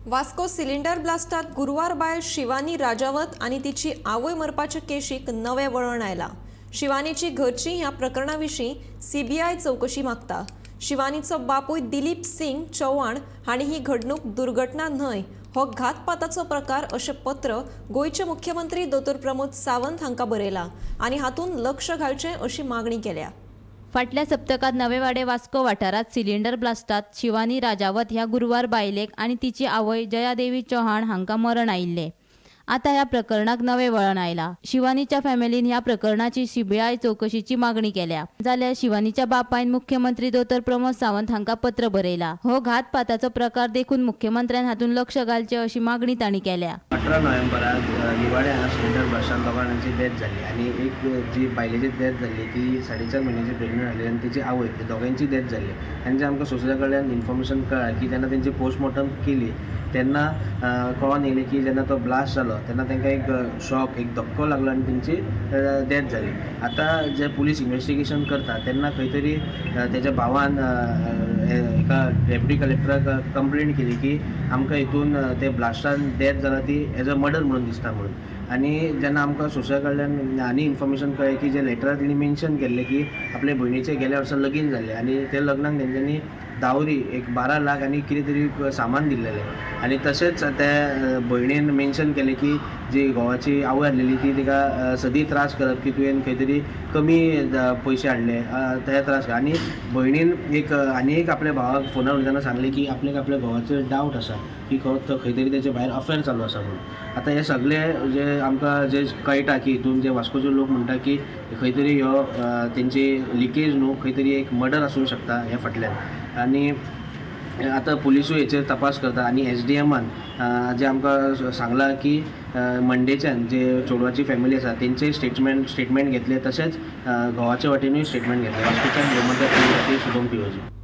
Vasco cylinder ब्लास्टात गुरवार बायल शिवानी राजावत आनी तिची आवय मरपाचे केशीक नवें वळण आयलां. शिवानीची घरची ह्या प्रकरणा विशीं सीबीआय चवकशी मागता. शिवानीचो बापूय दिलीप सिंग चौहाण हांणी ही घडणूक दुर्घटना न्हय, हो घातपाताचो प्रकार अशें पत्र गोंयचे मुख्यमंत्री दोतोर प्रमोद सावंत हांकां बरयलां आनी हातूंत लक्ष घालचें अशी मागणी केल्या. फाटल्या सप्तकांत नवेवाडे वास्को वाठारांत सिलिंडर ब्लास्टात शिवानी राजावत ह्या गुरवार बायलेक आनी तिची आवय जयादेवी चौहाण हांकां मरण आयिल्लें. आतां ह्या प्रकरणाक नवें वळण आयलां. शिवानीच्या फॅमिलीन ह्या प्रकरणाची सीबीआय चवकशीची मागणी केल्या. जाल्यार शिवानीच्या बापायन मुख्यमंत्री दोतोर प्रमोद सावंत हांकां पत्र बरयलां. हो घातपाताचो प्रकार देखून मुख्यमंत्र्यान हातूंत लक्ष घालचें अशी मागणी तांणी केल्या. 18 नोव्हेंबराक निवाडे हांगा सिलिंडर ब्लास्टान दोगां जाणांची डेथ जाली आनी एक जी बायलेची डेथ जाल्ली ती 4.5 म्हयन्याची प्रेग्नंट आसली आनी तिची आवय, दोगांयची डेथ जाल्ली. आनी जे आमकां सोर्सा कडल्यान इन्फॉर्मेशन कळ्ळां की जेन्ना तेंची पोस्टमॉर्टम केली तेन्ना कळोन येयलें की जेन्ना तो ब्लास्ट जालो तेन्ना तांकां एक शॉक, एक धक्को लागलो आनी तेंची डेथ जाली. आतां जे पुलीस इन्वेस्टिगेशन करता तेन्ना खंय तरी तेज्या भावान एका डेप्युटी कलेक्टराक कंप्लेन केली की आमकां हितून ते ब्लास्टान डेथ जाला ती एज अ मर्डर म्हणून दिसता म्हणून. आनी जेन्ना आमकां सोर्सा कडल्यान आनी इन्फॉर्मेशन कळ्ळें की जे लेटरान तेणी मेन्शन केल्लें की आपले भयणीचें गेल्या वर्सा लगीन जाल्लें आनी त्या लग्नाक तेंच्यांनी दावरी एक 12 लाख आनी कितें तरी सामान दिल्लेलें. आनी तशेंच त्या भयणीन मेन्शन केलें की जी घोवाची आवय आसलेली ती तिका सदी त्रास करप की तुवें खंय तरी कमी पयशे हाडले, ते त्रास. आनी भयणीन एक आनी एक आपल्या भावाक फोनार उलयतना सांगलें की आपल्याक आपल्या घोवाचेर डावट आसा की तो खंय तरी तेचे भायर अफेर चालू आसा म्हणून. आतां हे सगळे जे आमकां जे कळटा की हितून जे वास्कोचे लोक म्हणटा की खंय तरी ह्यो तेंची लिकेज न्हू, खंय तरी एक मर्डर आसूंक शकता हे फाटल्यान. आनी आतां पुलिसूय हेचेर तपास करता आनी एसडीएमान जे आमकां सांगलां की मंडेच्यान जे चेडवाची फॅमिली आसा तेंचे स्टेटमेंट घेतले, तशेंच घोवाचे वटेनूय स्टेटमेंट घेतले. वास्कोच्यान गोमंतक खातीर शुभम पिवोजी.